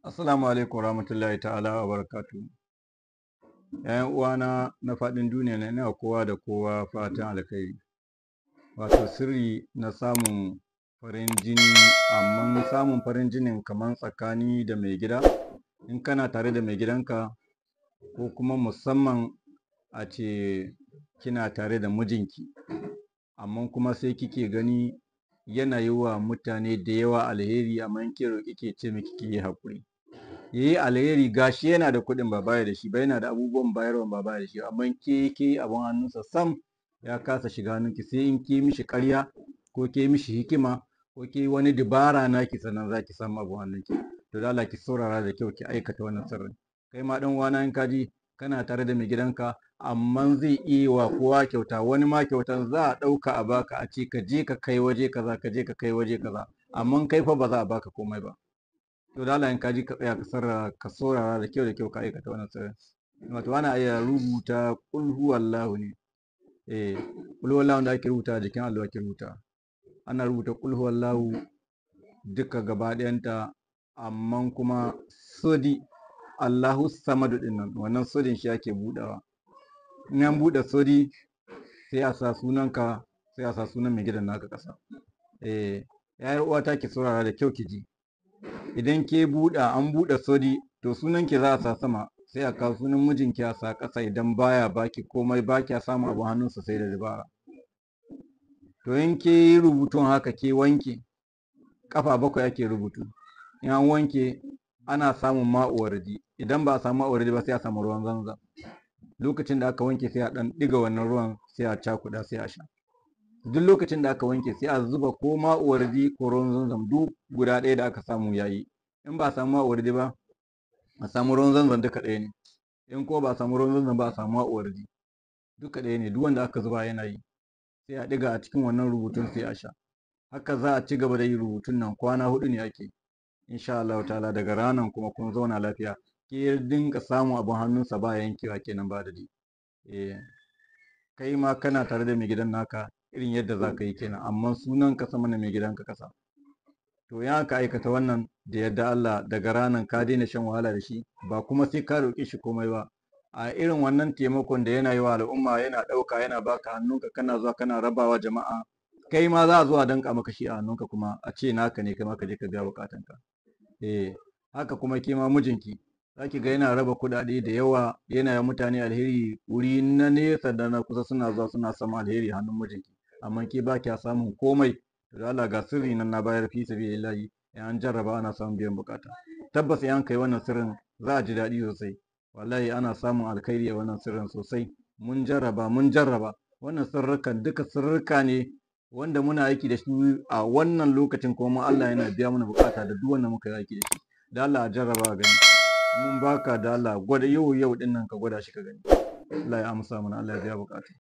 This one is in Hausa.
Assalamu alaikum warahmatullahi ta'ala wa barakatuhu. ‘Yan uwana na faɗin duniya na ina kowa da kowa fatan alkhairi. Wato sirri na samun farin jini, amma samun farin jinin kaman tsakani da mai gida, in kana tare da mai gidanka ko kuma musamman a ce kina tare da mijinki, amma kuma sai kike gani yana yi wa mutane da yawa alheri, amma in kin roƙi ke ce miki ki yi haƙuri. Ya yi alheri, gashi yana da kuɗin ba baya da shi ba, yana da abubuwan bayarwa ba baya da shi, amma ke abun hannunsa sam ya kasa shiga hannunki, sai in ki mishi ƙarya ko ke mishi hikima ko ke wani dabara naki sannan za ki samu abun hannunki. To da Allah ki saurara da kyau ki aikata wannan sirrin. Kai ma ɗan uwana in ka ji kana tare da mai gidanka, amma zai iya wa kowa kyauta, wani ma kyautan za a ɗauka a baka a ce ka je ka kai waje kaza, ka je ka kai waje kaza, amma kai fa ba za a baka komai ba. To da Allah in ka ji ka tsaya ka saurara da kyau da kyau ka aikata wannan sirrin. Wato ana iya rubuta ƙul huwallahu ne. Eh, ƙul huwallahu da ake rubuta a jikin allo ake rubuta. Ana rubuta ƙul huwallahu duka gaba ɗayanta, amma kuma sodi Allahu samadu ɗin nan, wannan sodin shi ake buɗawa. In an buɗe sodi sai a sa sunanka, sai a sa sunan mai gidan naka ƙasa. Eh, yayar uwata ki saurara da kyau ki ji. Idan ke buɗa, an buɗe sodi, to sunanki za a sa sama, sai a kawo sunan mijinki a sa ƙasa idan baya baki komai, ba kya samun abu hannunsa sai da dabara. To in ke yi rubutun haka ke wanke, ƙafa 7 ake rubutu. In an wanke ana samun ma'uwardi, idan ba a samu ma'uwardi ba sai a samu ruwan zanzam. Lokacin da aka wanke sai a ɗan ɗiga wannan ruwan sai a cakuɗa sai a sha. Duk lokacin da aka wanke sai a zuba ko ma'uwardi ko ruwan zanzam, duk guda ɗaya da aka samu yayi. In ba a samu ma'uwardi ba a samu ruwan zanzam duka ɗaya ne. In ko ba a samu ruwan zanzam ba a samu ma'uwardi duka ɗaya ne, duk wanda aka zuba yana yi. Sai a ɗiga a cikin wannan rubutun sai a sha. Haka za a ci gaba da yin rubutun nan kwana 4 ne ake. Insha Allah ta'ala daga ranan kuma kun zauna lafiya. Ke dinga samun abun hannunsa ba yankewa kenan ba dadi. Eh, kai ma kana tare da mai gidan naka irin yadda za ka yi kenan, amma sunanka sama na mai gidanka kasa. To in aka aikata wannan da yadda Allah daga ranan ka daina shan wahala da shi, ba kuma sai ka roƙe shi komai ba. A irin wannan taimakon da yana yi wa al'umma, yana ɗauka yana baka hannunka, kana zuwa kana rabawa jama'a, kai ma za a zo a danƙa maka shi a hannunka kuma a ce naka ne, kai ma ka je ka biya buƙatanka. Eh, haka kuma ke ma mijinki za ki ga yana raba kuɗaɗe da yawa, yana yi mutane alheri wuri na nesa da na kusa suna zuwa suna samun alheri hannun mijinki, amma ke ba kya samun komai. To da Allah ga sirri nan na bayar fi sabilillahi, in an jarraba ana samun biyan buƙata. Tabbas in an kai wannan sirrin za a ji daɗi sosai. Wallahi ana samun alkhairi a wannan sirrin sosai. Mun jarraba, mun jarraba. Wannan sirrikan duka sirrika ne wanda muna aiki da shi a wannan lokacin, kuma Allah yana biya mana buƙata da duk wanda muka yi aiki da shi. Da Allah a jarraba a gani. Mun baka da Allah gwada yau yau ɗin nan ka gwada shi ka gani. Allah ya amsa mana, Allah ya biya buƙata.